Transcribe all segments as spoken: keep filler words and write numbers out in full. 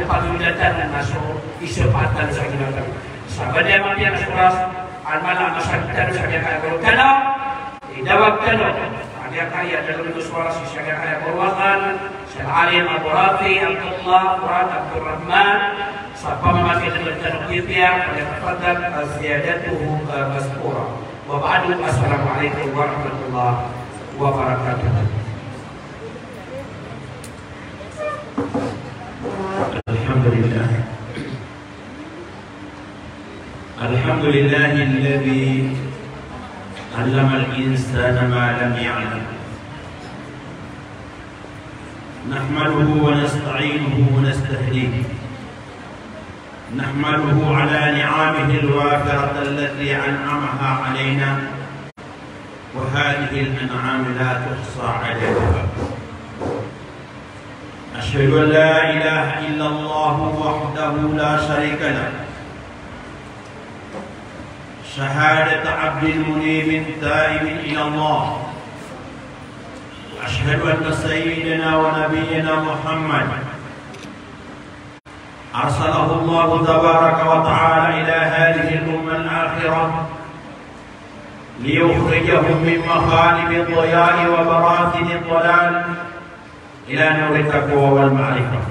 Pagingatan na so isopat tano sa ginatang. Sa banda a mapiya na so oras, an mala a masagad tano sa giyangkaya a goro tano, idawag tano a giyangkaya a dalem ko so oras sa giyangkaya a goro akn, Sheikh Alim Abu Rafi Abdullah Fuad Abdul Rahman, sa pamamatiya tano pipiya, falyatafaddal ziyadatuhu, eh, mashkura. Wa ba'du, assalamu alaikum warahmatullahi wabarakatuh. الحمد لله. الحمد لله الذي علم الإنسان ما لم يعلم. نحمده ونستعينه ونستهديه. نحمده على نعمه الوافرة التي أنعمها علينا، وهذه الأنعام لا تحصى عددها. أشهد أن لا إله إلا الله وحده لا شريك له، شهادة عبد منيب تائب إلى الله، وأشهد أن سيدنا ونبينا محمد أرسله الله تبارك وتعالى إلى هذه الأمة الآخرة ليخرجهم من مخالب الضياع وبراثن الضلال إلى نور التقوى والمعرفة.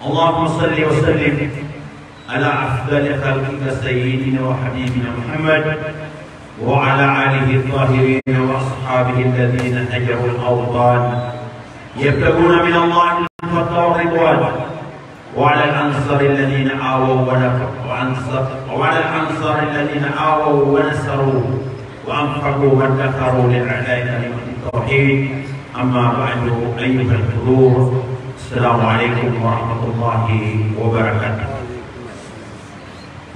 اللهم صل وسلم على أفضل خلقك سيدنا وحبيبنا محمد وعلى آله الطاهرين وأصحابه الذين هجروا الأوطان يبتغون من الله الفضل والرضوان، وعلى الأنصار الذين آووا ونف-، وأنصار-، وعلى الأنصار الذين آووا ونصروا وأنفقوا وادخروا لإعلاء كلمة التوحيد. أما بعد، أيها الحضور، السلام عليكم ورحمة الله وبركاته.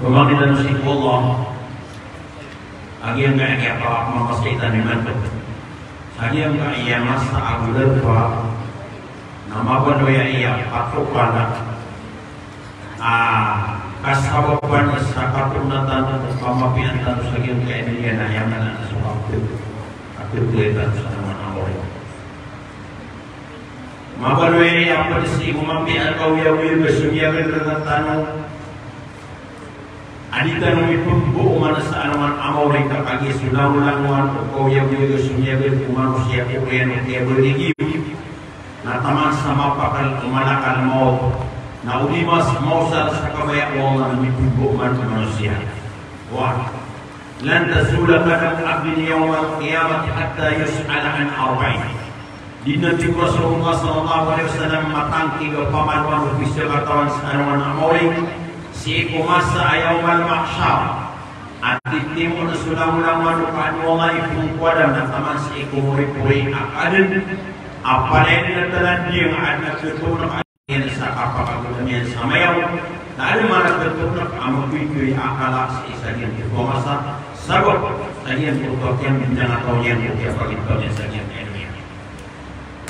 Pamangnin tano sii ko Allah a giyangkaya a kiyapamamasa tano imanto. Sa giyangkaya a masa a godarpa na mabaloy a aya patokan a kasabapan sa katonatan o kamapiyaan tano sa giyangkaya a dunya na aya maana na so kapit, kapit tano sa alongan a mawri. Mabaloy a aya pd sii ko mapiya a kaoyagoyag a somiyagad rktano a di tano mipmboman sa alongan a mawri, ka kagiya so langolangowan o kaoyagoyag a somiyagad ko manosiya ko oriyan o kiyabarigi na taman sa mapakal o malakal mawt, na o di mas maosar sa kabaya o Allah na mipmboman ko manosiya. Wa lan tazula qadama abdin yawmal qiyamati hatta yus'ala an arba'in. Di na, tig o Rasulullah sallallahu alaihi wasallam, matangkig a pamalowan o piso a katawan sa alongan a mawri sii ko masa a yawmal mahshar. A titimo na so langolangowan o kaadn o Allah i phoon ko Adam na taman sii ko moripori a kaadn a palaya dn a talanding a adn a khatoon a iyan sa kapakagoda niyan sa mayaw, na adn man a khatoon a magoygoy a kala sii sa giyangkoto a masa, sabap sa giyangkoto a kiyambindang a taw niyan ko kiyapagintaw niyan sa giyangkaya a dunya.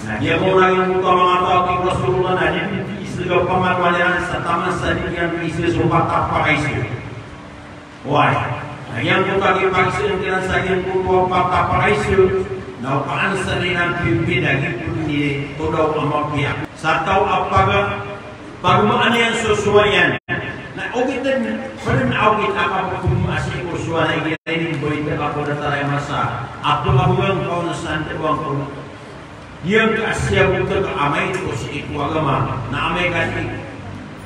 Na giyangkoto a manga taw, tig o Rasulullah, na di dn isg a pamalowan iran sa taman sa di niyan isg so pat a pakaiso. Oway, na giyangkoto a kipakaisoan kiran sa giyangkoto a pat a pakaiso, na o kaansa iran pipiya na giyoto i todaw a mapiya. Sa taw a paga, pagmaan iyan so sowaa iyan. Na okit dn, pd na okit a kapagpagmaa sii ko sowaa na igira inimbawit ka ko datar a masa a pagabgan ka on sa ndawang ko. Giyangkai a siyabotn a maito sii ko agama, na amay ka di,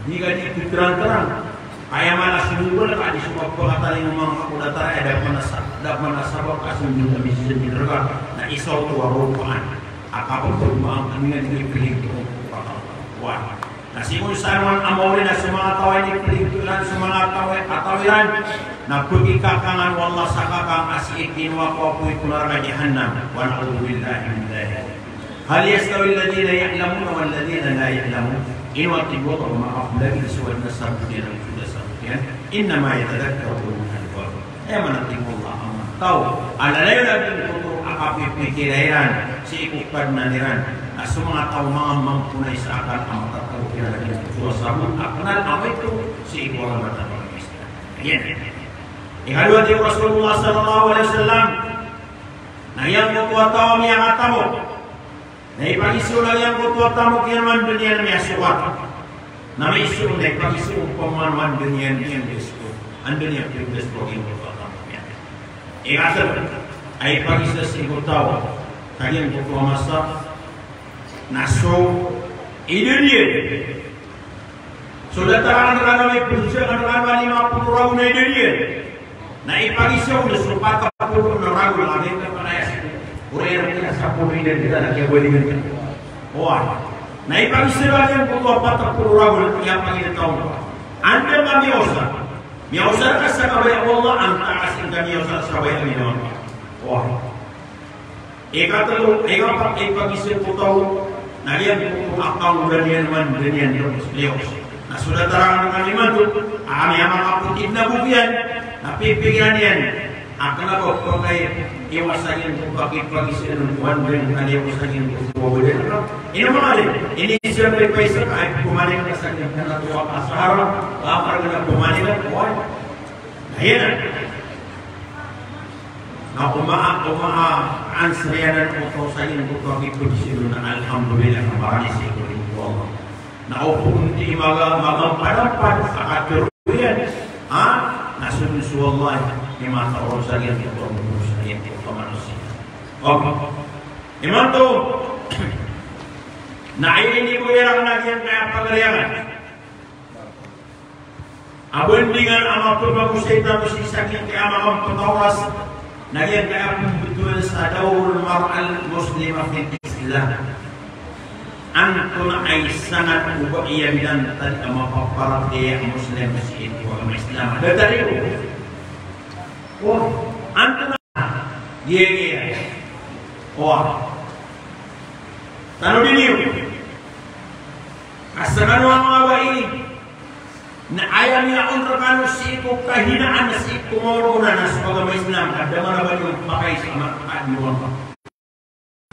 di ka di ptrangtrang. Ka aya maana a sombol ka di so kapakatalingoma ngka ko datar a aya, da pman a sa-, da pman a sabap ka sombol a mizan iyan rka, na isa oto a ropaan a kapagpagmaa ngka niyan di plinto ko katawan. Na sii ko sa alongan a mawri na so manga taw a iniplinto iran, so manga taw a, a taw iran, na pkikakangan o Allah sa kakang a sii ko apoy ko naraka Jahannam. Wa na'udhu billahi min dhalik. Hal yastawi alladhina ya'lamuna walladhina la ya'lamun? Ino a tig o Allah, makaplagid so adn a sabot iyan ago so da sabot iyan. Innama yatadhakkaru ulul albab. Aya maana, tig o Allah, a manga taw a lalayon a giyangkoto a kapipikira iran sii ko Kadnan iran, na so manga taw a manga mambo na isa a akal a matatago iran a giyangkoto a sabot a knal a maito sii ko agama tano a Islam. Iyan. Ikadowa, tig o Rasulullah sallallahu alaihi wasallam, na giyangkoto a taw a miyakatamok, na ipagiza on a giyangkoto a tamok iyan man doniya na miyasogat. Na miiza on na ipagiza on ko man o anda niyan, niyan disko. Anda niyan pindiskuwa giyangkoto a tamok iyan. Ikatlo a ipagiza sii ko taw sa giyangkoto a masa na so ida niyan. So datar a rkano a ipzaan rkano a lima polo ragon a ida niyan. Na ipagiza on so pat polo na ragon a giyangkoto a aya sii. Oriyan a sapolo ida niyan na kiyabalingan. Oway. Na ipagiza on giyangkoto a pat polo ragon a ipagitaw. Anda ka miyaosar? Miyaosar ka sa kabaya o Allah, antaa ka sii ka miyaosar sa kabaya o Allah. Oway. Ikatlo, ikapat a ipagiza ko taw na giyangkoto a kaoda niyan man, da niyan liyaos. Na so datar a rkano imanto a miyamakapoti na bok iyan, na pipikiran iyan a kna ba pangay iwasa giyangkoto a kipagiza on, wan giyangkoto a iwasa giyangkoto a badan. Ino manga di, iniza na ipaisa ka, ay, pamani ka sa giyangkoto a sahara, a parang na pamani ka, oway. Na iyan. Na o maa, o maa, answer iyan o taw sa giyangkoto a kipagiza on na alhamdulillah, na marani sii ko limo o Allah. Na o pn di maga, maga padampad a katharo iyan. Ha? Na so, so Allah, i mataw sa giyangkoto a, sa giyangkoto a manosiya. Okay. Imanto, na aya inibo iran na giyangkaya pagariyangan. A bandingan a mapmagosay tano sii sa giyangkaya a manga pthaw a oras, na giyangkaya pmbtowan sa dawrul mar'atil muslimah fil Islam. Antonaa i sangan o ba aya binantad a mapaparatiyaya a Muslim sii ko agama Islam. Datar iyo. O, antonaa. Giya, giya. Oway. Tanodi niyo. Ka skano a manga bai na aya miyaon rkano sii ko kahinaan sii ko mawrogona na so agama Islam, ka da man a ba niyo pakaiza a manga kaadn o Allah.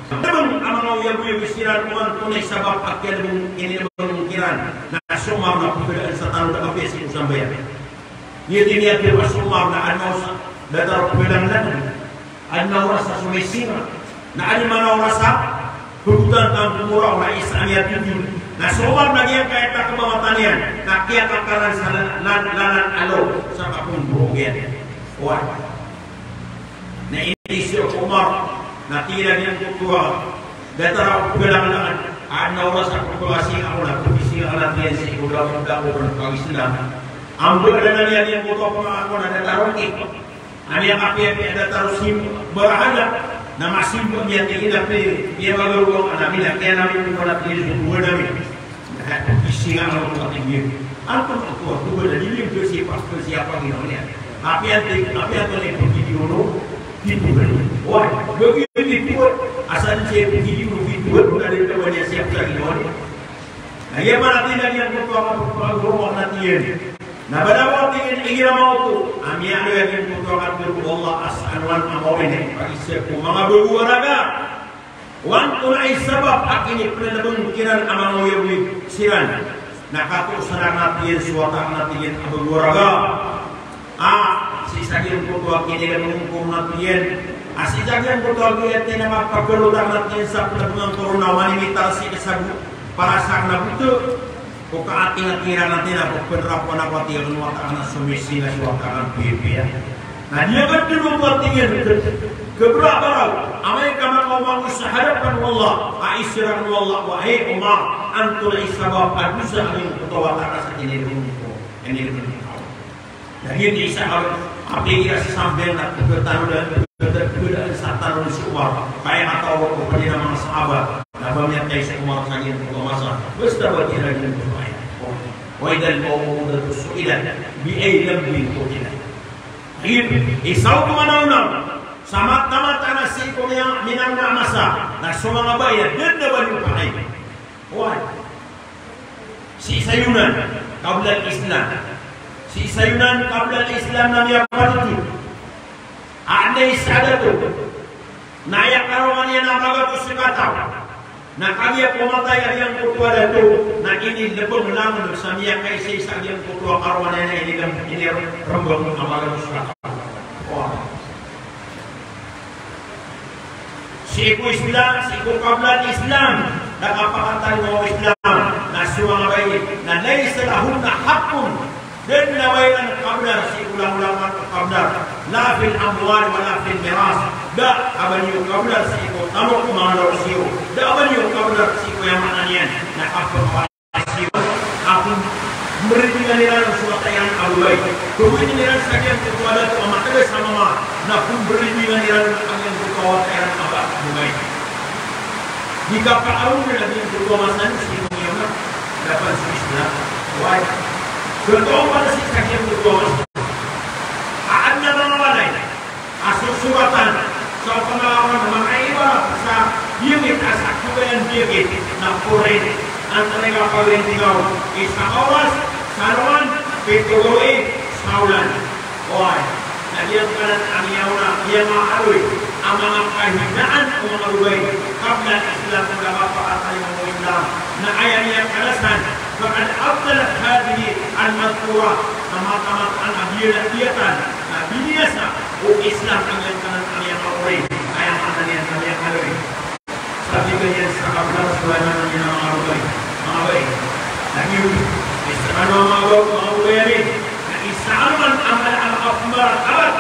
Lbng a manga oyagoyag siran o antonaa i sabap a kiyalbng, inilbng kiran na so Umar na pkadaan sa tano da kapiya sii ko sambayang. Aya di niyan piyapasomar na adn a oras a datar o pglanglangn, adn a oras a somisinga, na adn man a oras a pgotan tano ko moraw na isa a miyatotol. Na so Umar na giyangkaya takbangatan iyan na kiyakakaran sa lan-, lan-, lalan a law sa kapmborok iyan. Oway. Na iniza o Umar na tig iyan a giyangkoto a datar a pglanglangn, adn a oras a pgpasinga ako na pgisinga ako na tig iyan sii ko dapo, dapo ko pag-Islam. Ambi adn a niyan giyangkoto a pangako na datar o ki. Ami a kapiyapiya datar o sim-, barahada. Na masimba niyan tig iyan a pi-, piyamagaro ako na mi na kiyanami ko na tig iyan so duwa nami. Na pgisinga ako na tig iyan. Antonaa oto a duwa na di niyan psiyapan, psiyapan ginawa niyan. Apiya anto, apiya anto na ipgidiono, pituan. Oway, ba giyoto i pituan. Asar niyan ipgidiono, pituan, na di niyan siyap sa ginawa niyan. Na aya man a tig iyan a giyangkoto a kapagorok na tig iyan. Na bala ko tig iyan igira maoto a miyaaloy a giyangkoto a katharo o Allah a skano a maori na ipagiza ko manga bago a raga. O antonaa i sabap a kinipnlbng kiran a manga oyagoyag siran. Na katoos akn a tig iyan so wata akn a tig iyan a bago a raga. A, sii sa giyangkoto a kinilbng ko na tig iyan. A sii sa giyangkoto a giya tig iyan a mapagalotan na tig iyan sa pnlbngan ko ron na oman i mitar sii sa bo-, para sa akn a boto. Ko kaating a tig iran a tig iyan a pnrapan ako a tig iyan o wata akn a somisinga so wata akn a piyapiya. Na di akn dn oto a tig iyan ke-, kebra baraw. Amay ka makaoma ako sa hadapan o Allah, a isira akn o Allah, wahai Umar, antonaa i sabap a dosa a giyangkoto a wata akn sa kinilbng ko. Kinilbng ko. Na giyoto i isa a, a pikiran sa sambayang na pkatanodan, pkatanodan sa tanod si Umar. Kaya kataw ko pd na manga sahabat na ba miyatay si Umar sa giyangkoto a masa. Basta ba tig iran giyangkoto a aya. Wa idhal maw'udatu su'ilat bi ayyi dhanbin qutilat. Giyoto i isa oto a manaonang sa mataan a sii ko miya-, minaona a masa na so manga bai na da dn a ba niyo pakay. Oway. Sii sa Yunan, qabla al-Islam. Sii sa Yunan, qabla al-Islam na miyapanothol. Adn a isa a dato. Na aya karongan iyan na magatos a kataw. Na kagiya pmatay a giyangkoto a dato, na inilbng langon sa miyakaisaisa a giyangkoto a karongan iyan na inilm-, inirmbang a magatos a kataw. Oway. Sii ko Islam, sii ko kabla Islam, na kapakatalingoma o Islam, na so manga bai, na laysa Iran kabnar sii ko langolangon a kabnar, la fil amwal wala fil miras. Da a ba niyo kabnar sii ko tamok o manga lorosiyo. Da a ba niyo kabnar sii ko aya maana niyan na kapakawala siyo. A pmberidingan iran so wata iran a babay. Pmberidingan iran sa giyangkoto a dato a matagas a mama. Na pmberidingan iran a giyangkoto a wata iran a ba, babay. Di kapakaawid na giyangkoto a masa sii ko miyama. Dapat sii sila. Why? So, ito ang para sii sa giyangkoto a masa. A adn a manga walay a sosoratan sa opama o manga ibarat sa iyangit a sa kabayan diyagit na porin, antaa i kapagrintigaw, isa ka oras, sa alongan, pito gawii, sa olan. Oway, na giyangkanan a miyaona, miyamaaloy a manga kahinaan o manga babay, qabla al-Islam, na da a ba pakatalingoma o Islam, na aya miyakalasan, faqad abtalat hadhihi al-madhkurah, na mataman a biyalatiatan, na biniyasa o Islam a giyangkanan a miyamaori, aya maana niyan a miyamaori. Sabagi iyan sa kabnar so aya maana niyan a manga babay. Manga babay. Lagid o isa kano a manga babay, manga babay ami. Na isa alongan a mala a makapamaratabat.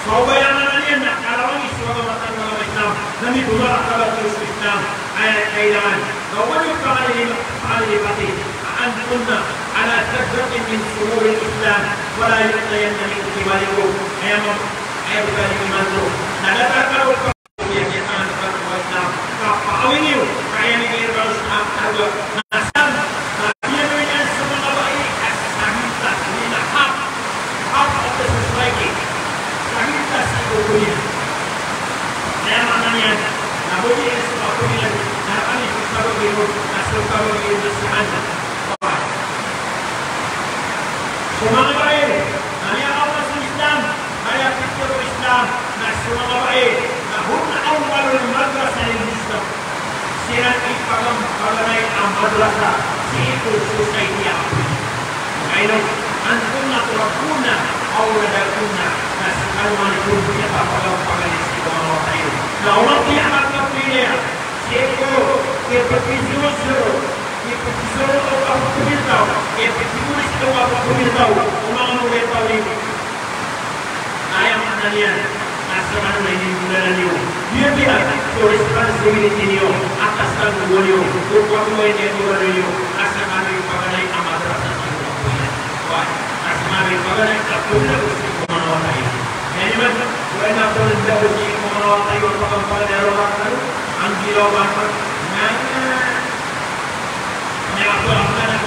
So aya maana niyan na kalawan iso a mata a manga Islam. Na mipamaratabat so Islam. Aya kailangan. Na o ba niyo pangalili-, pangalilipati. Antunna ala shajaratin min shujaril Islam, fala yu'tayanna min qibalikum. Aya ma-, aya btad imanto. Na datar kano ka, aya kiyatangan o Islam. Kapaawin iyo, ka aya minigiya rka sa arga. Na san, na aya minigiya sa manga babay, a sa minta, sa minta hak. Hak of the society. Sa minta sa komunidad. Aya maana niyan, na bodi iyan sa komunidad, na kami sa kabagi iyo, na sa kabagi iyo sa anda. So manga babay, na miyakaoma so Islam, na aya pitharo o Islam, na so manga babay, na hum awwalul madrasa lil mujtama. Siran i pagampaganay a madrasa sii ko society a apoy. Makailay, antunna turabbuna awladakunna, na skano man i piyakapaganay sii ko manga wata iyo. Na o manga piyakapagpilaya, sii ko, kipagpizoro-zoro, kipagpizoro o kapagpamilitaw, kipagpizoro o kapagpamilitaw, o manga mori a taw iyo. Aya maana niyan, na skano man i inibolalan iyo. Giya, giya so responsibility niyo, a kasagoan iyo, o kagoan iyo, a skano i paganay a madrasa sii ko apoy iyan. Why? A skano i paganay a madrasa sii ko manga wata iyo. Aya niyan man, wala na pala dapat sii ko manga wata iyo, pagkampal niyan roo, anggilaw ba, na, na, na, na, na, na,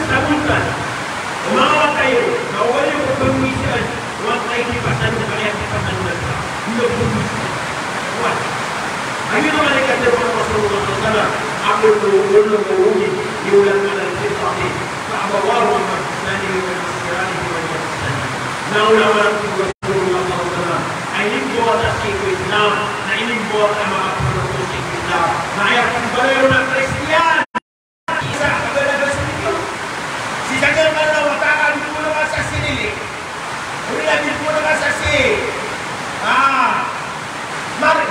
sa manga wata iyo, na o ba niyo pagmisan, wata iyo di pasan, o ba niyo di pasan, na, na, na, na, wata. Aya maana niyan, katharo o Rasulullah sallallahu alaihi wasallam, a kullu, kullu mawludin yuladu ala al-fitrati, fa abawahu yuhawwidanihi aw yunassiranihi aw yumajjisanihi. Na o Rasulullah sallallahu alaihi wasallam, a inimbawata sii ko Islam, na inimbawata a makaproduce sii ko Islam, na aya pmbayaron na Kristiyan. Isa, a ba na ba sii ko. Sii sa giyangkanan a wata a di bo na ka sasii. Odi na di bo na ka sasii. Ah. Mari.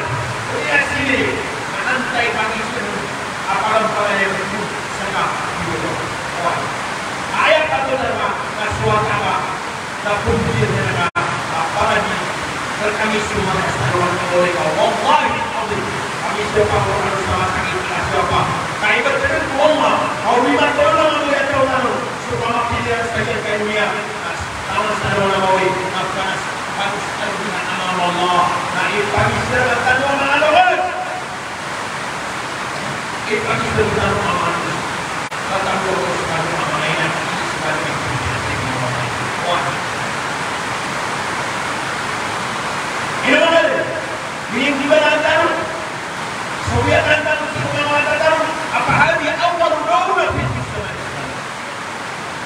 Odi na sii. Na antaa i pangizaan a pagampaganay a di bo sa ka. Di bo. Aya patodarma na so wata ka. Na pmbiyaan iyan a, a, para di, na kami so manga salakaw a mori ka, wallahi azim, kami so manga salakaw a mori ka, kami so manga salakaw a mori ka, wallahi. Kaibanan ko Allah, a owimato na manga mori a taw tano, so pamapiliya sa giyangkai a doniya, na, na manga salakaw a mori, na panas, panas a doniya a manga Allah, na ipanisir tano a manga logod. Ipanisir tano a manga logod. Katawan ko skano a manga ina, skano a manga ina. Ino ba? Minimbalan tano. Sawiya tano sii ko manga wata tano. Apa hadhihi awwalu dawla fil Islam.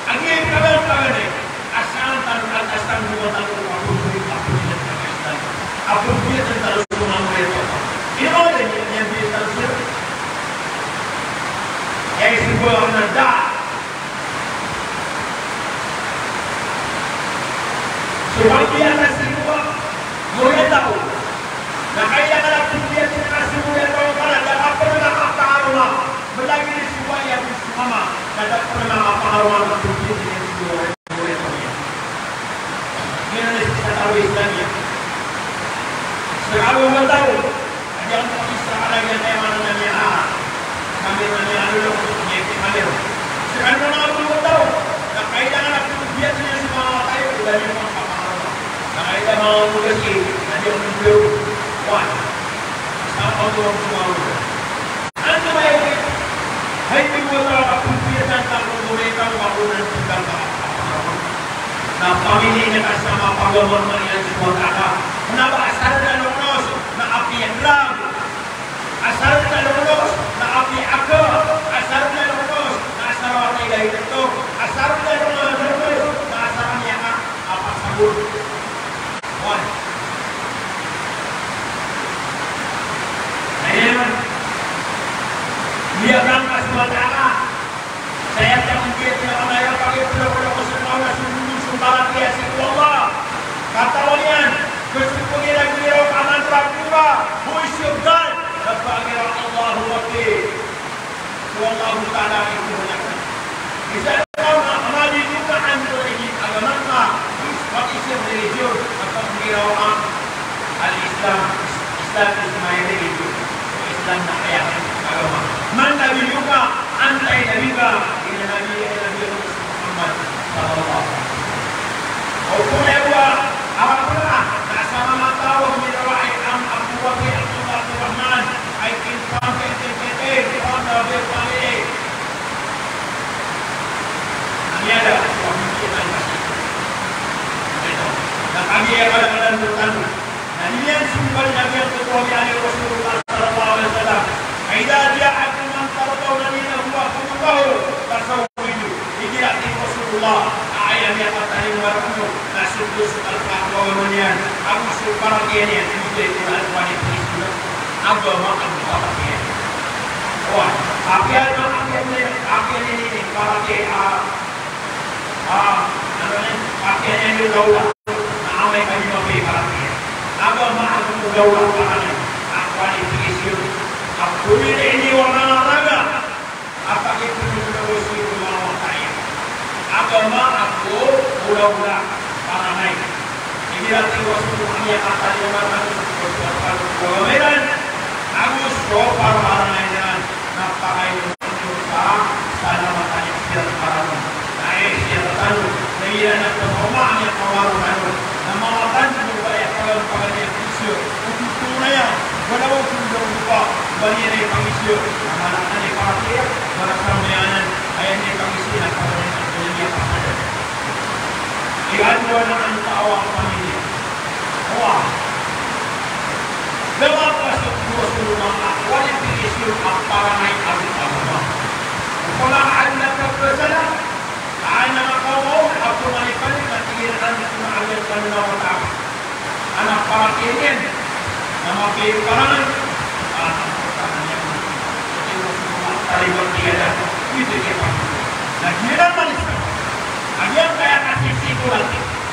Agi kaban-kaban a saan tano, a saan tano, a pagbibiya tano sa manga mori a taw. Ino ba niyan, niyan biya tano sii? Aya simba na da. So pagbiya tano sii ko manga mori a taw. tano Islamiyah. Seka bo mataw, adi ang pagisa ka lagi ang kaya mana nami a, kami nami a lolo ko, kami kami. Seka bo mataw, na kailangan a pagbiyak niyan sa mga matay, adi ang pagpapangaraw. Na kailangan mga mugasi, adi ang mugasi. Wan. Sa pagpapangaraw. Antonaa i, hay, di mo talaga pagpapangaraw, pagpapangaraw, pagpapangaraw. Na pamilya niyan ka sa mapagawaan iyan sa wata ka. Na ba asar na longos na apiya drug. Asar na longos na apiya aka. Asar na longos na asar a wata i dahil ito. Asar na longos na asar niyan ka apa sabon. Wan. Ayan. Iya bang ka sa wata ka. Saya tiyanggiya tiyanggiya a pagiplo ko so mawla so dugo so paratiyaya sii ko Allah. Katawan iyan, so pagiragira o kaman rakuba, who is your God? Na pagiraw, Allahu Akbar. So Allahu Ta'ala i kobor iyan. Isa a ma-, maliyo ka antonaa i agama ka, is, what is your religion? Na pagiraw a Al-Islam, Islam is my religion. Islam na aya akn a agama. Man nabiyyuka, antaa i nabi ka? Aya nabi, aya nabi Muhammad sallallahu alaihi wasallam. O pn aya bo a Arab na, na sa manga taw a miyawai a Abu Bakr, Abdullah, Abdurrahman, ay kinpampi, kinpampi, kinpampi. Aya da, na kagiya kala-kala tano. Na iniyan so mbala a Nabi a totoo a Rasulullah sallallahu alaihi wasallam. Fa idha ja'akum man tardawna dinahu wa khuluqahu fazawwijuh. Igira tig o Rasulullah a aya miyakatalingoma rkano na so dos a kalk a agama niyan, ago so paratiyaya niyan, igira tig o Rasulullah, agama ago paratiyaya. Oway, apiya, apiya niyan, apiya niyan i paratiyaya, a, a, ano niyan, apiya niyan i dawla. Na amay ka di mapiya i paratiyaya. Agama ago dawla, paratiyaya. A qualification. A pwede ini o manga raga a pakipolog o Rasul ko manga wata iyan. Agama ago dawla, paratiyaya. Igira tig o Rasul a miyakatalingoma rkano so pagpapalo ko agama iran ago so paratiyaya iran, na pakay sa salamatan iyan siran rkano. Na aya siran rkano, na igira na pn a miyakawaro rkano na mawatan ko ba aya paganapagan iyan ko isa, o tonaa iyan, wala o tonaa iyan, ba niyan ipangisa, na mala a niyan paratiyaya, mala sa mayanan, aya niyan ipangisa na paratiyaya, na aya niyan paratiyaya. Iyan wala an taawa a pamilya. Oway. Dawa ka so Rasulullah a qualification a paratiyaya ago agama. Opama a adn a pagpasala, a adn a makaoma on a pmanipanik na tig iyan a adn a makaoma on a paratiyaya niyan na mapiya i paratiyaya. A, paratiyaya niyan. Tig o Rasulullah, taribat iyadah. Ito iya paratiyaya. Na giyanan man isa. A giyangkaya kasisikolan.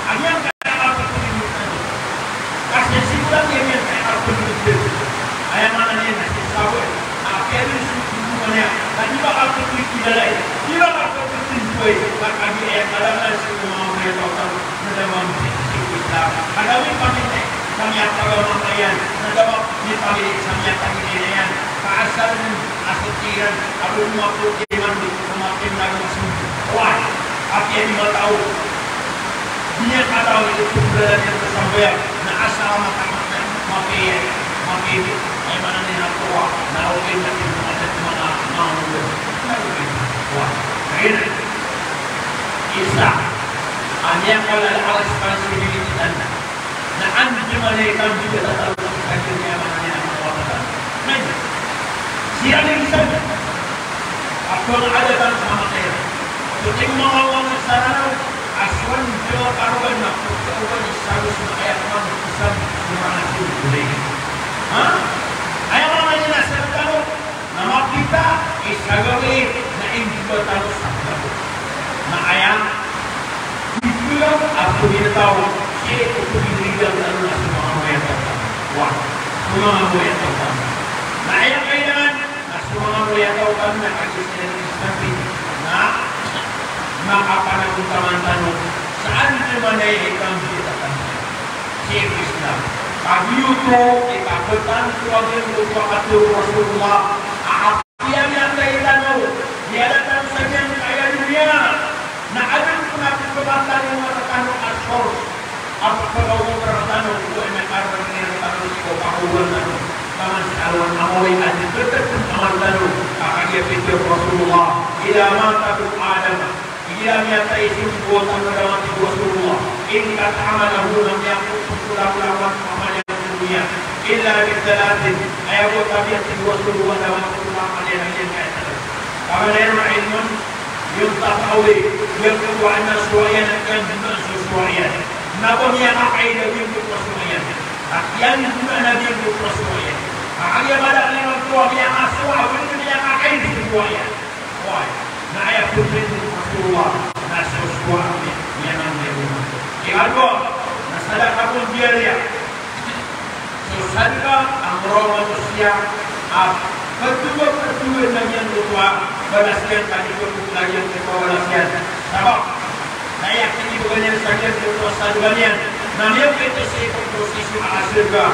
A giyangkaya kapagpagpagpag. Kasisikolan iyan, giyangkaya kapagpagpagpag. Aya maana niyan na sisabot. Apiya dn so dugo niyan, na di ba kapagpagpagpag i dalay? Di ba kapagpagpagpag i boy? Ka kagiya aya kalamanan sii ko manga moriataw tano na da mambo sii ko Islam. Ka da mipamilya sa miyapagagama iyan, na da mipamilya sa miyapagagama iyan. Ka asal dn a sii kiran a bo mapoti man di ko mapinag o sii. Oway, apiya di mataw. Di niyan katawan i pagdalal iyan sa sambayang, na asal a mata-, mata-, mapiya, mapiya. Aya maana niyan na kowa, na ogaid na tig o manga, manga, manga manga. Na ogaid. Kowa. Na giyanan. Isa a miyakala a responsibility tano. Na andamanaya i kambidata tano sa giya, aya maana niyan na kowa tano. Na giya. Siran i isa. Apiya adn a tano sa manga matay. So tig o manga ulama sa Ranaw, a so andamanaya a karogan na pkaogan i saros na aya pman o kisan o manga sii ko July. Ha? Aya maana niyan na sa tano na mapita i sagawii na injowaan tano sa paglago. Na aya Ito a pagitao, sii ko pagitao tano na so manga moriataw tano. Wa, so manga moriataw tano. Na aya kailangan na so manga moriataw tano na kagiya siran i sabi na makapanagontaman tano sa andamanaya i kambidata tano. Kagiya oto i kagiya tano a giyangkoto a katharo o Rasulullah a apiya miyatay tano, miyada tano sa giyangkaya doniya, na adn pn a pkhabatalin tano a source a pkhabatalin tano ko aya kararangin tano sii ko kakowan tano. Taman sa alongan a mawri a di khatatn a amal tano, a kagiya pitharo o Rasulullah, "Idha mata ibnu Adam," igira miyatay so mbotan a dama, tig o Rasulullah, "inqata'a amaluhu," na miyangkot so langolangon a amal iyan sa doniya, "illa min thalathin," aya bo a tabiya, tig o Rasulullah, na miyangkot so amal iyan sa doniya. Ka maana niyan na ilmun yuntafa'u bih, giyangkoto a sowa iyan a kiyanggona so sowa iyan. Na ba miyakakaida giyangkoto a sowa iyan. Ka kiyanggona na giyangkoto a sowa iyan. Ka kagiya madakl imanto a miyakasowa, ba miyakakaida so sowa iyan. Oway, na aya pitharo o Rasulullah na so sowa iyan a miyanggona. Ikadowa na sadaqatun jariyah. So sadaqah a maraw a manosiya a pthowa, pthowa na giyangkoto a balas iyan, ka di pthowa na giyangkoto a balas iyan. Sabap na aya kinibgan iyan sa giyangkoto a sadaqah niyan na miyampit sii ko posisyon a sorga.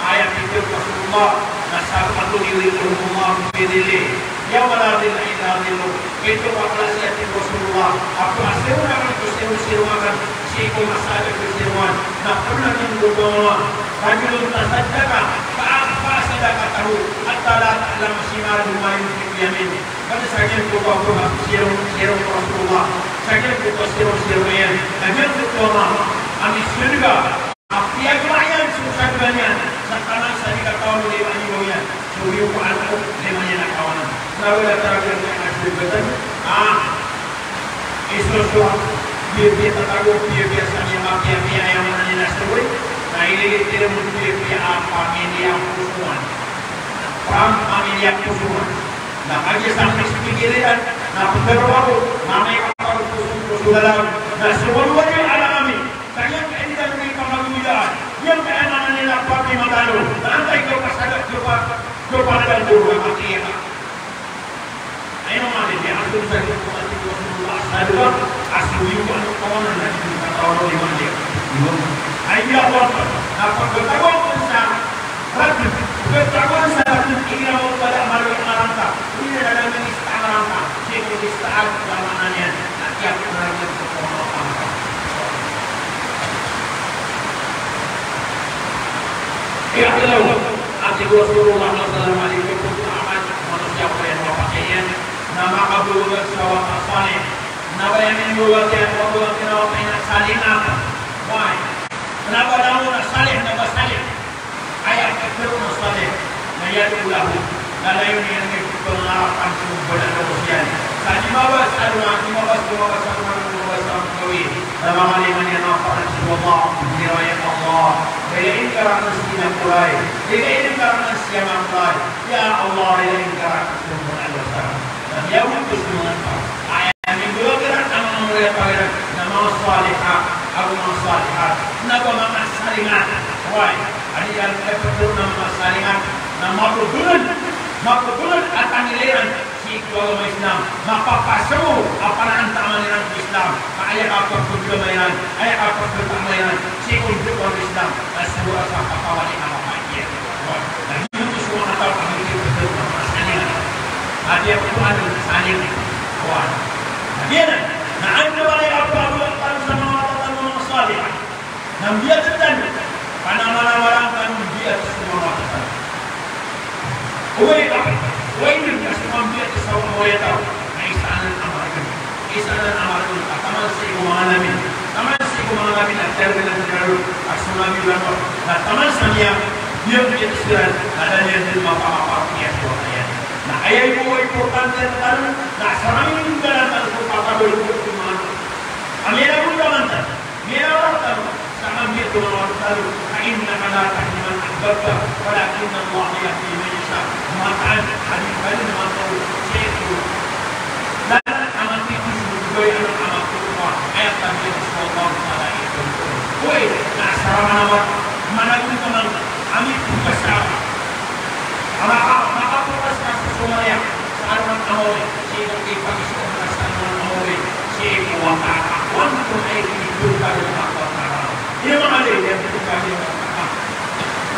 Aya pitharo o Rasulullah na sab'atun yudhilluhumullahu fi dhillihi yawma la dhilla illa dhilluh. Pito a klasi, tig o Rasulullah, a pkasirongan ko sirongan akn sii ko masa a pkasirongan, na pn a giyangkoto a mama. Rajulun tasaddaqa fa akhfa sadaqatahu hatta la ta'lama shimaluhu ma tunfiqu yaminuh. Basta sa giyangkoto a pkasirong, sirong o Rasulullah, sa giyangkoto a sirong, sirong iyan, na giyangkoto a mama a misadaqah. Apiya giyangkoto a sadaqah niyan, sa taman sa di katawan o lima ibaw iyan. So giyoto a lima niyan a kawanan. Na wala talaga niyan a sadaqah. Ah, isosowa, piyapiya tatago, piyapiya sa niyan, mapiyapiya aya maana niyan a sadaqah. Na ililid iyan so piyapiya a pamilya ko soman. Pam, pamilya ko soman. Na kagiya sa mispikir iran, na pagkarawa ko, na may kapagpuso ko so lalam, na so waliwali a lalam i Sa giyangkaya dn i pamagowidaan, giyangkaya maana niyan a pati matano, na antaa i kapasadak, kapa-, kapasadak ko akhirat. Aya maana niyan a so sadaqah, tig o Rasulullah, sadaqah a so giyoto a kawanan na di katawan o lima ibaw. Aya maana niyan na pagkatago ko sa Rasul, pagkatago sa Rasul, igira o pala maloy a ngaranta, igira na maloy a ngaranta, sii ko lista a maana niyan. Aya tlo a tig o Rasulullah sallallahu alaihi wasallam, a di ko pagtaman, manosiya ko iyan mapakay iyan, na makabaloy sa wata a salih, na ba iyan miyabaloy sa wata a salih na salih. Why? Kna ba langon a salih, na ba salih. Aya pitharo na salih, na yad'u lahu, na layon iyan i pngaratan so bnar a loks iyan. Sa di mabasa a dowa, di mabasa, di mabasa a dowa, di mabasa a dowa, na manga lima niyan a paran so Allah, di raya Allah, rila ingkaran si Nabi Ibrahim, rila ingkaran si Nabi Ibrahim, ya Allah, rila ingkaran so bnar a loks iyan. Na miyagotos so manga taw. Aya mimbaloy iran a manga mawriya iran na manga saliha ago manga salihat. Na ba manga salingan. Oway, a di iran pitharo na manga salingan na mapabolong, mapabolong a tangila iran sii ko agama Islam. Mapapasaw a panantaman iran ko Islam. Ka aya kapagprograma iran, aya kapagprograma iran sii ko Islam na sobra sa kapawali a mapaiya. Oway, na giyoto so manga taw a manga salingan. Aya pitharo na salingan. Oway. Na giyanan, na anda ba aya kapagprograma tano sa manga wata tano a manga salih. Na mbiyatn tano, ka na manamarang tano mbiyatn so manga wata tano. Oway, oway, oway, na so manga mbiyatn sa manga wata tano. Na isa anan a margn. Isa anan a margn, a taman sii ko manga nabi. Taman sii ko manga nabi na tiyarga iran, a so Nabi Ibrahim. Na taman sa niyan, niyan mbiyatn siran, na da niyan dn mapapakay so wata iyan. Na aya bo a importante rktano, na sa manga inggalan tano ko kapagolog ko manga. Amira ko taman tano. Miyawatan, sa ambi ko manga wata tano, fa innaka la tahdi man ahbabta, walakinna Allaha yahdi man yasha. Mataan a di kano mataw sii ko langon a matitho so gawii anan a matoto a aya tabiya so Allah Ta'ala. Oway, na sa manga managontaman a mitogas a Maka, makapokas ka sa somaya sa alongan a mawri, sii ko ipag-istob ka sa alongan a mawri, sii ko wata a, wata a ipag-istob ka sa alongan a mawri. Ino manga lay, ino manga lay, ino manga lay.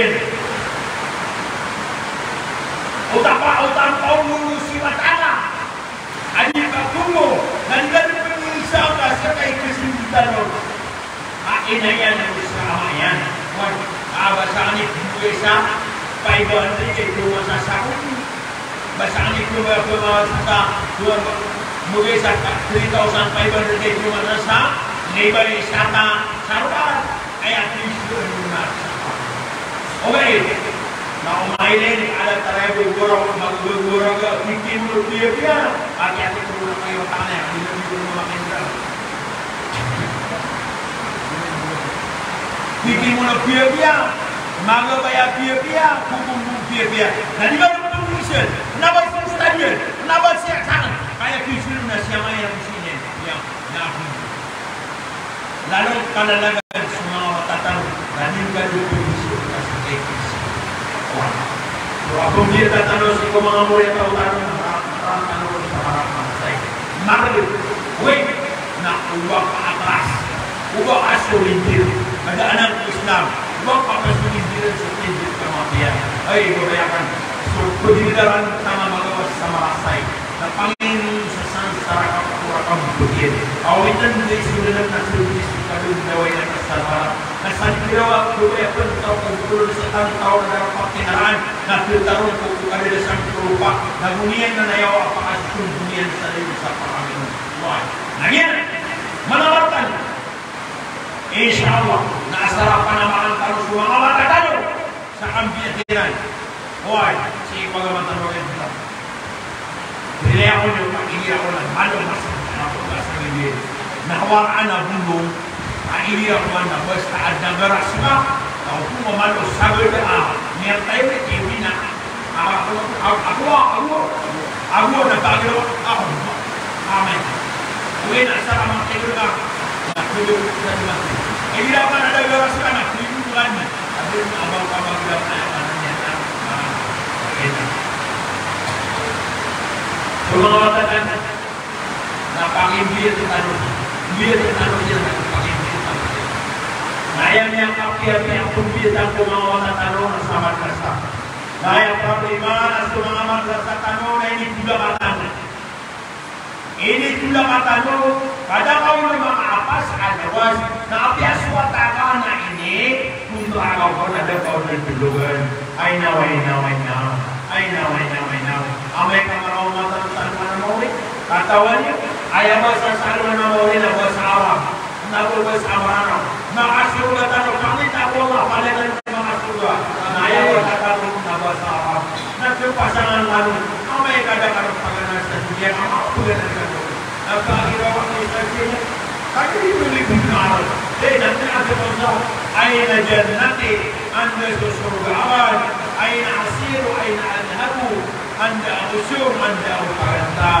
Aya. O tapa, o tapa, o tapa, o tapa, a di pagkomo, na di ka di pangisa ka sa kay kasi di ka no. A, ina iyan o sa ama iyan. Wan, a, ba sa kani pagkomo sa five hundred kay pagkomo sa sa. Ba sa kani pagkomo sa, pagkomo sa three thousand five hundred kay pagkomo sa sa. Ngay ba isa ta sa ruwan. Aya, please, yun na. Okay. Na o mailay, ada tayo gogora, magogora ka, fifty mo na piyapiya. Ati-ati ko na kayo, tanga, hindi na dito na makita. Fifty mo na piyapiya, magabaya piyapiya, kukumbong piyapiya. Na di ba naman itong mission? Na ba itong study? Na ba siya sa akin? Kaya kisil na siya ngayon, sinin. Yan. Yan. Lalo kalalagan so manga wata tano, na di ka di pwede so kasakit. So, a pmbiyata tano sii ko manga moriyataw tano, na harap, harap tano sa harap a masay. Margn, wait, na oba ka atras, oba ka solindir, kada anak ko Islam, oba ka solindir, solindir ka mapiya. Ay, babayaan. So, pagdiridaran tano magawas sa marasay. Na pangin sa sansara ka pura ka mbutiyan. Awitan di sudanan na sulis kadun daway na kasasara. Na sa di kirawa, daway a pentaw ko kulun sa tantaw na darap a kinaraan. Na pitaron ko ko kadadasan ko rupa. Na goniyan na nayawa a pakasukun goniyan sa liyo sa pakamin. Why? Na giyan, manawatan. Insha Allah, na asar a panamaran tano so manga wata tano. Sa kambiya kiran. Oway, sii ko agama tano a Islam. Rilai ako niyo, pag-igira ko na malo mas, na ako mas, na waraan a bolong, a igira ko na basta adn a garas ka, na ako nga malo sagad a, miyatay rin, iwi na. Ako, ako, ako, ako, ako na bagay ako. Amen. Uwi na sa kamang kayo na. Nakulo sa lima. Ay, di dapat ada gawas ka na, kulo ka na. Sabi mo, abang ka mag-, abang ka mag-, ah, okay na. So, manga wata tano, na pag-imbir tano. Imbir tano siya, na pag-imbir tano siya. Na aya miyakapiyapiya ko imbir tano ko manga wata tano, na sa madrasa. Na aya problema na so manga madrasa tano na initolak tano. Initolak tano, kada kaw na manga apas, adawas, na apiya so wata ka na ini, kontra ka ko na da kaw na dologan. Ay naw, ay naw, ay naw. Ay naw, ay naw, ay naw. Amay ka maraw mata sa alwan a mawri. Katawan iyo, aya basa sa alwan a mawri na basa Arab. Na bo basa Arab. Makasorga tano, pangita ko Allah, pangita ko Allah. Makasorga. Na aya wata tano na basa Arab. Na khapasangan tano. Amay ka da ka pagana sa doniya, amay ka pagana sa doniya. Na pagiraw a isa sila. Kami di beli beli Arab. Eh, nanti ada basa. Aina jannati, anda so sorga awan. Aina asiru, aina adhhabu. Anda ako siyong, anda ako paganta.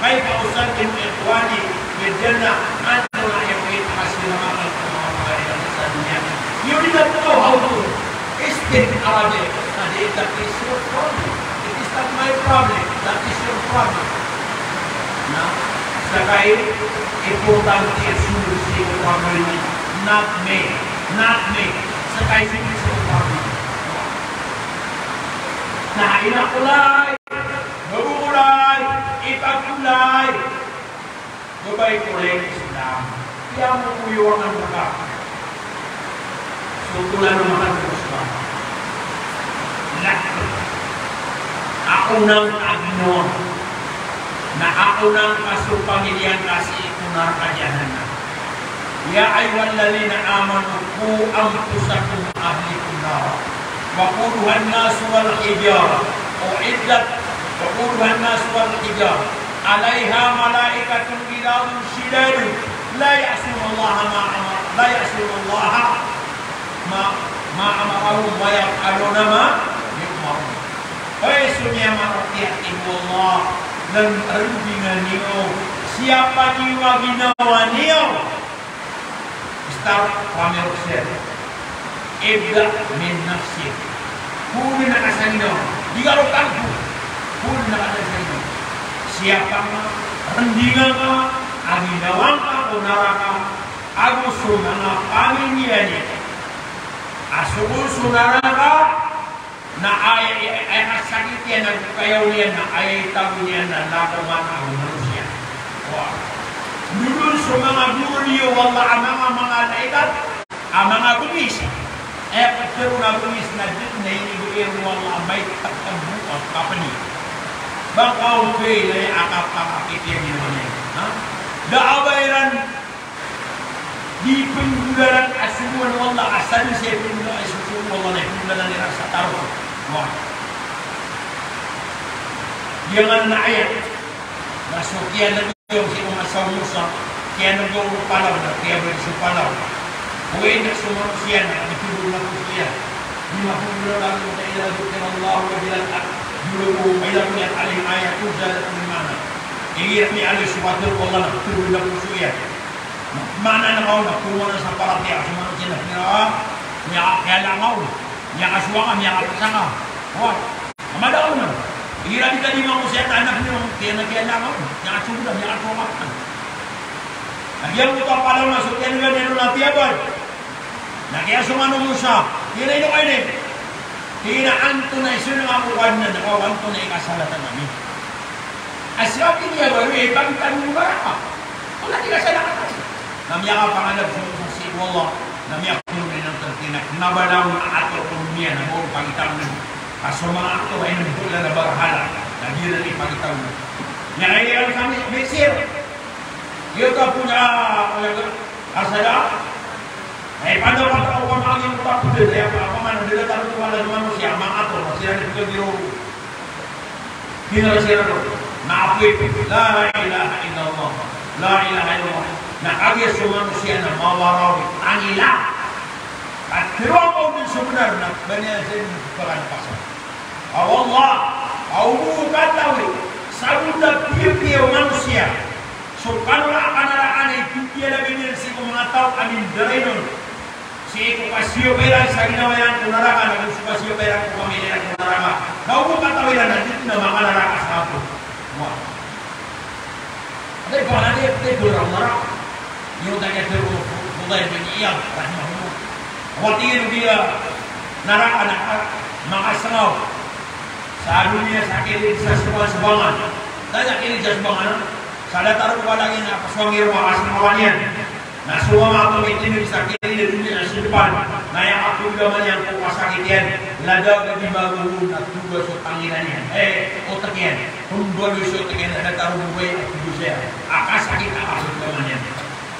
Kaifa usallimu ikhwani fil jannah. Ano na aya ko ipakasiramakan ko manga pagari ko sa doniya. You do not know how to speak Arabic. Na di, that is your problem. It is not my problem. That is your problem. Na, sa kayo, importante a solution ko problem, not me. Not me. Sa kayo, solution ko problem. Na, ina ko lay. Bago ko lay, ipag ko lay. Babay ko lay Islam. Iya mo ko iwangan ka. So, ko lay naman ko Islam. Aonan ka ginawa, na aonan ka so pamilya ngka sii ko naraka jahannam. Ya ayyuhalladhina amanu qu anfusakum wa ahlikum nara. Waquduhan nasu wal hijarah. Uiddat. Waquduhan nasu wal hijarah. Alaiha malaikatun ghilazun shidadun. La ya'sunallaha ma amar-, la ya'sunallaha ma, ma amarahum wa yaf'aluna ma yu'marun. Hay so miyamaratiyaya, tig o Allah, na rndingan iyo, siyapa niyo a ginawa niyo. Start from yourself. Ibda min nafsik. Poon ka sa ginawa. Di ka ro tangko. Poon ka sa ginawa. Siyapa nga, rndingan ka a ginawa ngka ko naraka, ago so manga pamilya niyo. A so, so naraka, na aya, aya, aya kasakit iyan, na kayaw niyan, na aya itago niyan na lakoman a manosiya. Wa. Ndodon so manga goro niyo, wallah, a manga, manga malaikat a manga bongis. Aya ptharoon a bongis na di, na inigo iran, wallah, a maitag a bo a kapni. Ba ka okay na aya a kapakapit iyan iyan. Ha? Da a ba iran di pnggolalan a sogoan o Allah, a sadn sa pnggolalan a sogoan o Allah na pnggolalan iran sa tarot. Wa. Giyanan a ayat na so kiyaneg iyan sii ko masa o Musa, kiyaneg o palaw na kiyabaloy so palaw. Oway, na so manosiya na di pnggolalan so iyan. Lima pnggolalan, illa dhukirallahu wajilat qulubuhum wa idha tuliyat alaihim ayatuhu zadatuhum imana. Igira miyaaloy so katharo o Allah na pnggolalan so iyan. Maana niyan na kowan na komanan sa paratiyaya so manosiya na pira, miyakakiyala ngka on, miyakasowa ngka, miyakapasang ka. Wa, a madaw na. Igira di ka di mangosiyat a anak niyo, kiyakiyala ngka on, miyakasowa ngka, miyakasowa ngka. Na giyangkoto a palaw na so kiyaneg iyan on na tiyabal. Na kiyasongan o Musa, tig iyan a ino ka ini? Tig iyan a antonaa i song a kowan na, na kowan antonaa i kasalatan ami. A sii ko aya baloy, ipakita mo ko naraka. Wala, di ka salakaw. Na miyakapangadap so Musa sii ko Allah, na miyakonomen iyan, na kna ba langon a ator ko doniya na ba on pakita mo. Ka so manga ator a inontolan a barahala, na di iran ipakita mo. Miyakailay sa Misir. Giyoto a pn a, a, a, asada. Na ipanda ko a pangni ko tapo dn, aya pn a pamana dn a tano ko wala so manosiya, manga ator, na siran i pkagiro. Di na siran roo. Na apoy, la ilaha illallah. La ilaha illallah. Na kagiya so manosiya na mawarawi, tangila. Katharo angka on dn so bnar na ba niyan siran pkhanapasa. A wallah, a oba o katawi, sa gota piyapiya o manosiya. So kanaraka, kanaraka na ipipiyalagay niyan sii ko manga taw a mindarainon. Sii ko kasiyapa iran sa ginawa iran ko naraka, na go so kasiyapa iran ko pamilya iran ko naraka. Na oba o katawi iran na di na makanaraka sa ato. Wa. Anda i ba, anda i ba, anda i ba naraka? Giyoto a katharo o Fudayl bin Iyad, rahimahullah. Oway, tig iyan a naraka na, a, makasngaw sa doniya sa kirid sa sobangan-sobangan. Sa kirid sa sobangan, sa datar o walay iyan a pasowang iyan, makasngaw iyan. Na so manga ato mitindg sa kirid a doniya sa sobangan, na aya kapagdama niyan ko kasakit iyan, lagid a di magogo na toga so tangila niyan. Eh, otak iyan. Pmbaloy so otak iyan a datar o babay a toga saya. A kasakit a kapagdama niyan.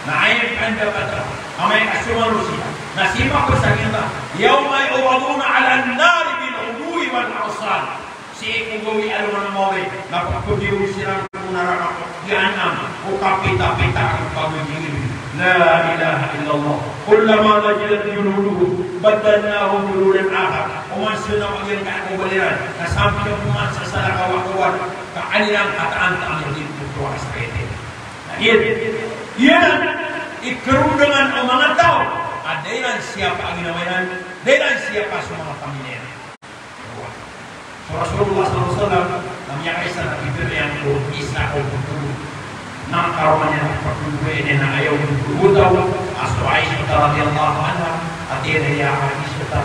Na aya pn a dapat a amay ka so manosiya na sii mapasakit a, yawma yu'raduna 'alan nari bil ghuduwwi wal asal. Sii ko gawii alongan a mawri na pagpagiyog siran ko naraka jahannam o kapitapita ko pagogingin. La ilaha illallah. Kullama nadijat juluduhum baddalnahum juludan akhar. Oman so na pagiyangkaya ko bal iran na sambi na poman sa salakaw a kowat ka an iran kataan-taan a di pn ko a sakit. Na giya, giyanan i karondngan o manga taw a da iran siyapa a ginawa iran, da iran siyapa so manga pamilya iran. So Rasulullah sallallahu alaihi wasallam na miyakaisa na pitharo iyan ko isa ko polo. Na karoma niyan a polo, aya na aya polo taw a so Aisha radhiyallahu anha, a tig iyan a, ya Aisha,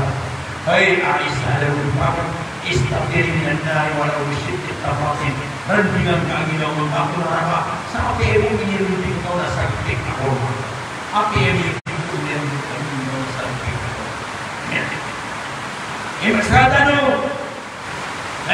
hay Aisha, alam bi fadlin, istatir minan nar walaw bi shiqqi tamratin. Rndingan ka a ginawa ngka ko naraka sa apiya bo minirnding ka on a sagpik a korma. Apiya bo minirnding ka on a sagpik a korma. Iyan. Iyan, sa tano. Na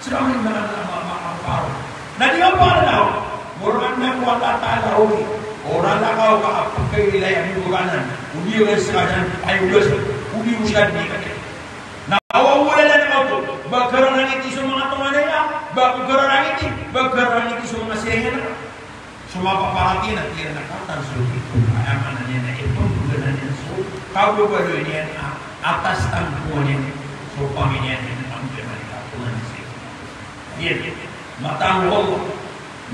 Sii ka mani manga, manga, manga paro. Na di nga paro na, moro na ko Allah Ta'ala, o, ora na ka o ka apakay ilay a miyog anan. O di o sa kanan, ay, o di o sa, o di o sa di ka. Na awa wala na ka oto, ba kararangiti so manga tonganay a, ba kararangiti, ba kararangiti so manga siyay na. So mapaparatiyaya na tig iran a katawan so tig iran, aya maana niyan na ipembegay niyan so kababaloy niyan a, atas tanggungan iyan so pamilya niyan a miyakapiya niyan sii. Iyan, mataan ko Allah,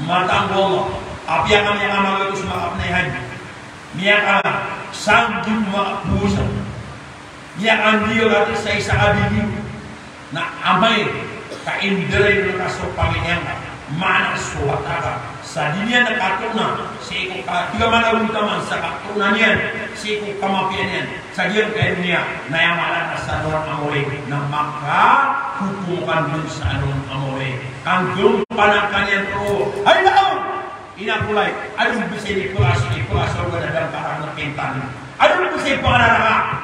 mataan ko Allah, apiya ka miyakamaga oto so makapenay hadji, miyakasanggi makaposa. Iya, andi o lati sa isa a bigi. Na amay ka inderay na ka so pamilya ngka, maana so wata ka, sa di niyan katoona sii ko ka, di ka manawin ka man sa katoona niyan sii ko kamapiya niyan sa giyangkai a doniya, na aya mala na sa alongan a mori, na makahokom ka dn sa alongan a mori. Kanggompanan ka niyan roo. Hay, na aw! Ina ko lay, adn bo sa iniperas, iperas o ba na da ngka a pintan. Adn bo sa iperas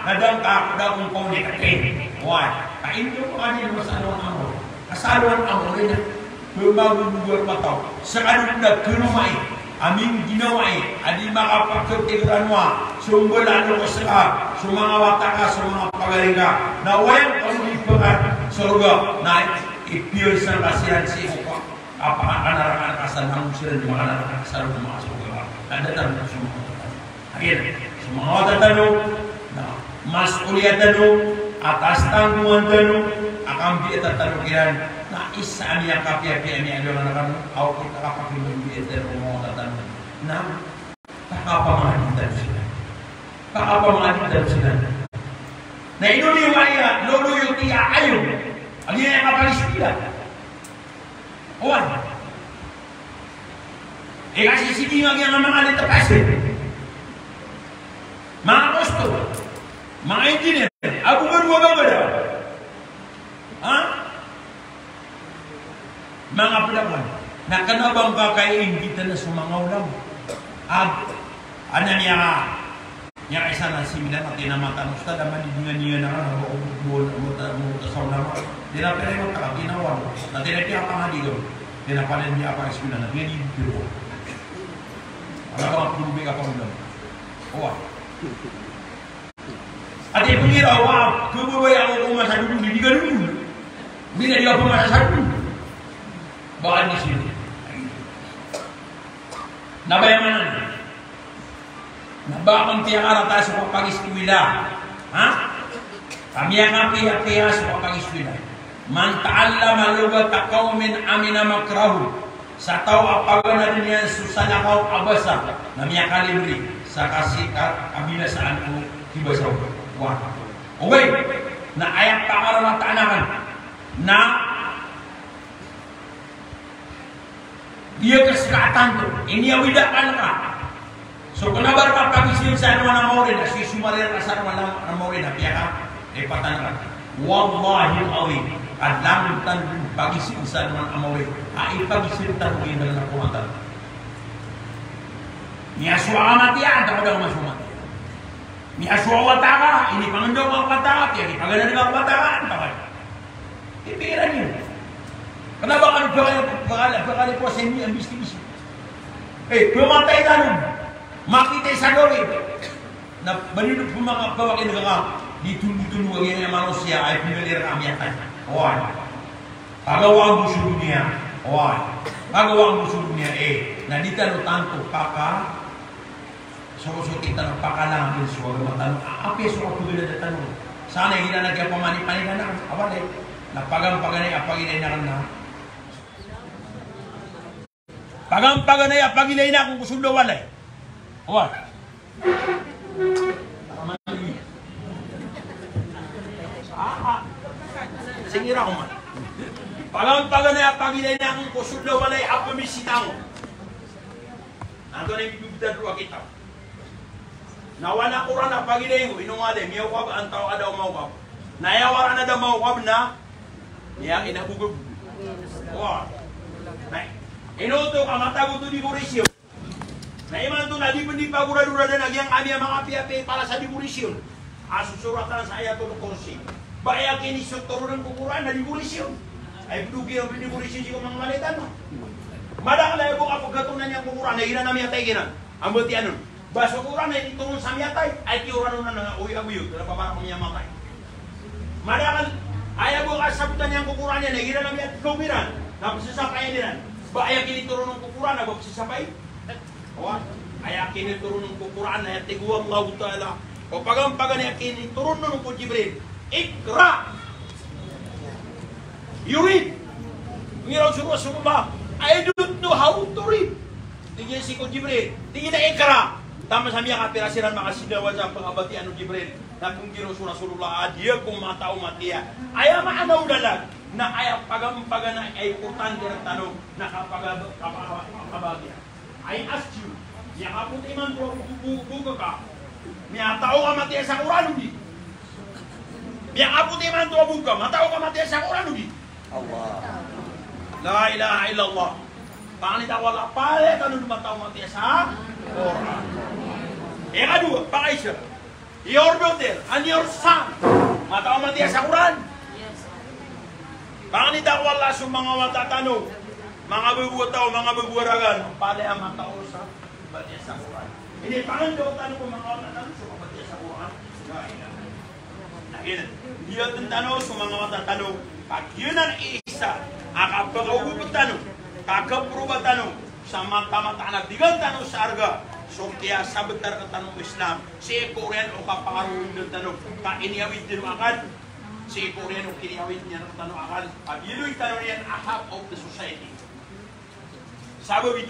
na da ngka a da ko ngka o di katin. Oway, ka indo ko adi na sa alongan a mori. Ka sa alongan a mori na, pemagogowar mataw. Sa adn bo na keromai a mingginawai a di makapaketigeran wa so mbalaan ko seka, so manga wata ka, so manga pagari ka. Na oway, ka o di pekan sorga, na ipiyansan ka siran sii ko ka Apa, anak-anak asal nang siran di makanak asal ko manga sorga. Tanda tano so manga wata tano. Agiya, so manga wata tano, na masuliya tano, atas tanggungan tano a kambiita tano kiran. Na isa a miyakapiyapiya a miyadongan a kano, aw kita kapakimbiita tano ko manga wata tano. Na pakapamangadi tano siran. Pakapamangadi tano siran. Na ino niyo maya, lolo yo tiya ayo. Agiya kapalisila. Oway. E, kasi sigi nga giyangkai a manga litepasin, manga kosto, manga engineer, ago ba dowa ba gada. Ha? Manga pelawan. Na kena ba ngka kaiinggitn so manga ulama. Ag, anan iya Aya isa na seminar na tig iyan a matan ustad a mani di nga niyan a, na ba ko bo, bo, bo, bo, sa ulama. Di na pira iwata ka, di na walo. Na tig iyan a piyapangadi ka. Di na pala niyan a pag-eskwela na, di na di, di ko. Ala ba nga pulubi ka pangulama. Oway. Ati pengira, wa, kebebaya ko ko masa dulu, di ka dulu. Di na di ka pemasa dulu. Baka di sini. Na ba iyan maana? Na ba kon tiya karata so kapag-eskwela. Ha? Kami a kapiyapiya so kapag-eskwela. Man ta'allama lughata qawmin amina makrahum. Sa taw a paganadn iyan so salakaw a basa, na miyakalibri sa kasi ka, kabinasaan o kibasa o. Wa. Oway. Na aya pakararataan akn na Iya ka ska a tanto, iniyawida ka angka so kena ba rka pagisir sa alongan a mawri na, sii so mariyar ka sa alongan a mawri na, piyaka, eh, patan ka. Wallahil azim, ka langon tano dn pagisir sa alongan a mawri a ipagisir tano, inda na ko matan. Miyasowa ka matiya, antaa ka da ka masowa matiya. Miyasowa ka wata ka, inipangendaw ka wata ka, piyakipaganad ka wata ka, antaa ka da. Ipikiran iyo. Kena ba kano pekali, pekali, pekali ko sa ini a misti-misti. Eh, pematay tano. Makitay sa gawii. Na ba niyo pemaka-, pemakaineg ka, di tondotondog a giya manosiya a ipenggalir a miyatay. Oway. Pagawaan bo so doniya. Oway. Pagawaan bo so doniya, eh. Na di tano tanto paka-, so, so kita na pakalangan so agama tano. A-, apiya so kapegaladan tano. Sana igira na kiyapamanipanikanan. Oway. Na pagampaganay a pagilayn akn na. Pagampaganay a pagilayn akn ko sold a walay. Oway. Ah, ah. Sii ngka man. Pagampaganay a pagilayn akn ko sold a walay a pemisita ngka. Antonaa i bibitad o kitab? Na oway na Qur'an a pagilayn ko, ino ngka di miyaokab antaa ka da maokab. Na aya waraan a da maokab na, aya ina bogab. Oway. Na ino oto ka matago oto di korisiyon. Na imanto na di pn di pagoradoradan a giyangkami a manga piyapiya i palasa di korisiyon. A sosoratan sa Ayatul Kursi. Ba aya kinitoronn ko Qur'an na di korisiyon. Ay pd o kiran pn di korisiyon sii ko manga malaikat. Madakl aya bo a pagatonan iyan ko Qur'an na igira na miyatay kiran. Ambatiya on. Ba so Qur'an a initoron sa miyatay, ay kiyoran on na oy ago iyo, kna ba para ko miyamatay. Madakl, aya bo a kasabotan iyan ko Qur'an iyan, na igira na miyatay kiran, na pzasapayan iran. Ba aya kinitoron on ko Qur'an, na ba pzasapay? Oway, aya kinitoron on ko Qur'an, aya tig o Allahu Ta'ala, o pagampaganay a kinitoron on ko Jibril, "Iqra." You read. Pnggiraw so Rasulullah, "I don't know how to read." Tig iyan sii ko Jibril, tig iyan a, "Iqra." Taman sa miyakapira siran makasindawa sa pangabatian o Jibril. Na pnggiraw so Rasulullah a di ako mataw matiya. Aya maana o lalag na aya pagampaganay a ikotan iyan rktano na kapagab-, kapa-, kapagabatian. I ask you, miyakapoti imanto a bok, bok, bok ka, miyataw ka matiya sa Qur'an odi? Miyakapoti imanto a bok ka, mataw ka matiya sa Qur'an odi? Allah. La ilaha illallah. Pangni ta ko Allah, palaya tano dn mataw matiya sa Qur'an. Ikadowa, pakaisa. Your daughter and your son, mataw matiya sa Qur'an. Pangni ta ko Allah so manga wata tano, manga bago a taw, manga bago a ragan, palaya mataw sa, matiya sa Qur'an. Ini pangni ta ko tano ko manga wata tano so matiya sa Qur'an. La ilaha. Na giyanan, giyanan tano so manga wata tano, kagiyanan i isa a kapakaogop tano, kakaproba tano, sa mataan a bigan tano sa arga so kiyasabt rktano o Islam. Sii ko oriyan o kapakarorindn tano, ka iniyawid tano akal. Sii ko oriyan o kiniyawid niyan rktano akal, ka biyaloy tano niyan a half of the society. Sabap i